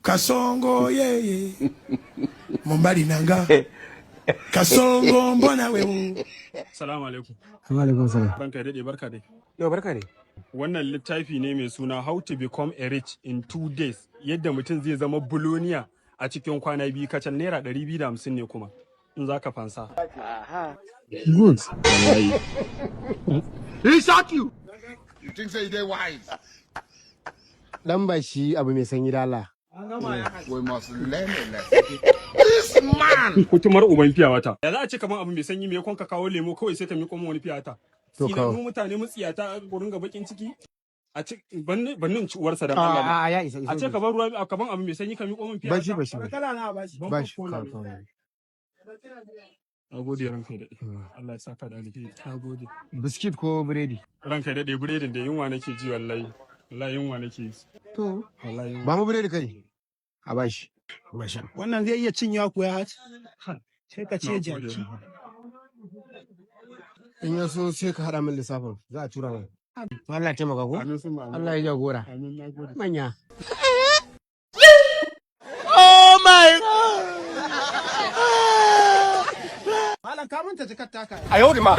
Kasongo yeye mobali na nga Kasongo mbona wewe. Salamu alaikum. Alaikum salam. Ranka ya daɗe, barka dai. Yau barka ne. Wannan littafi ne mai suna How to Become a Rich in 2 Days. Yadda mutum zai zama billionaire a cikin kwana 2 kacal, ₦250 ne kuma. In za ka fansa. Good. He shot you. You think say they wise? Dan ba shi abu mai sanyi da Allah. We must learn a lesson. This man. Kutumar uban fiya wata. Da za a ce kamar abu mai sanyi, me ka kawo lemo kawai sai ka miƙo min wani fiya wata. To kawo. Tsinannu mutane mutsiyata, ku ringa bakin ciki. A ce bannin ci uwarsa dan Allah. A a, ya isa isa. A ce ka bar ruwa kaman abu mai sanyi, ka miƙo min fiya Bashi wata. bashi. Bashi. Ban Bashi. Coca-Cola Kawo ne. kawo. Na gode, ranka ya daɗe. Allah ya saka da alheri. Na gode. Biskit ko biredi? Ranka ya daɗe, biredin da yunwa nake ji wallahi. Wallahi yunwa nake ji. To. Wallahi yunwa. Ba mu biredi kai. A bashi. Bashi. Wannan zai iya cinyewa kuwa ya sai ka ce Na gode. jaki. In ya so sai ka haɗa min lissafin, za a tura min. To Allah ya taimaka ko? Amin summa amin. Allah ya jagora. Amin, na gode. Manya. Oh my God. Malam, ka manta jakar taka. 哎呦我的妈！